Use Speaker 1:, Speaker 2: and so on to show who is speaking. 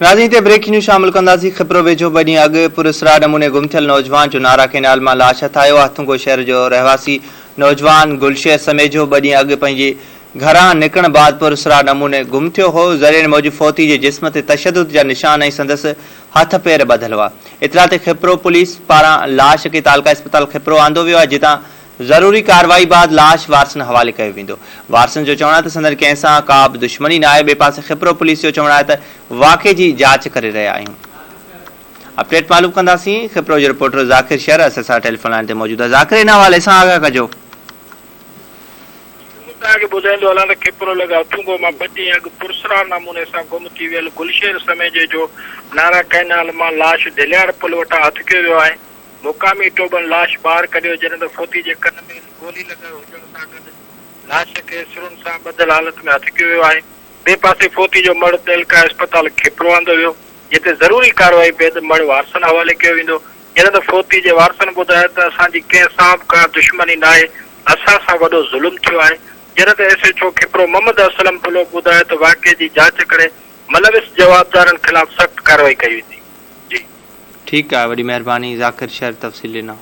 Speaker 1: ناظرين هتي breaking news شامل ڪنداسين کپرو ويجهو ٻه ڏينهن اڳ پراسرار نموني گم ٿيل نوجوان جو نارا ڪئنال مان لاش هٿ آيو هٿونگو شهر جو رهواسي نوجوان گلشير سميجو ٻه ڏينهن اڳ پنهنجي گهران نڪرڻ بعد پراسرار نموني گم ٿيو هو ذريعن موجب فوتي جي جسم تي تشدد جا نشان ۽ سندس هٿ پير ٻڌل هئا اطلاع تي کپرو پوليس پاران لاش کي تعلقه اسپتال کپرو آندو ويو آهي جتان ضروري ڪارروائي بعد لاش وارثن حوالي ڪيو ويندو. وارثن جو چوڻ آهي ته سندن ڪنهن سان ڪا به دشمني ناهي. ٻئي پاسي خپرو پوليس جو چوڻ آهي ته واقعي جي جاچ ڪري رهيا آهيون. اپڊيٽ معلوم ڪنداسين. خپرو جو رپورٽر ذاڪر شر اسان سان ٽيليفون لائين تي موجود آهي. ذاڪر ان حوالي سان آگاهه ڪجو.
Speaker 2: مون توهان کي ٻڌائيندو هلان ته کپرو لڳ هٿونگو مان ٻه ڏينهن اڳ پراسرار نموني سان گم ٿي ويل گلشير سميجي جو نارا ڪئنال مان لاش ڍلياڙ پل وٽان هٿ ڪيو ويو آهي. مقامي ٽوٻن لاش ٻاهر ڪڍيو جڏهن ته فوتي جي ڪن ۾ گولي لڳل هجڻ سان گڏ لاش کي سرن سان ٻڌل حالت ۾ هٿ ڪيو ويو آهي. ٻئي پاسي فوتي جو مڙهه تعلقه اسپتال کپرو آندو ويو جتي ضروري ڪارروائي بعد مڙهه وارثن حوالي ڪيو ويندو جڏهن ته فوتي جي وارثن ٻڌايو ته اسان جي ڪنهن سان به ڪا دشمني ناهي اسان سان وڏو ظلم ٿيو آهي جڏهن ته S H O Khipro Muhammad Aslam Baloch ٻڌايو ته واقعي جي جاچ ڪري ملوث جوابدارن خلاف سخت ڪارروائي ڪئي ويندي. جي.
Speaker 1: ٺيڪ آهي وڏي مهرباني ذاڪر شر تفصيل ڏنا.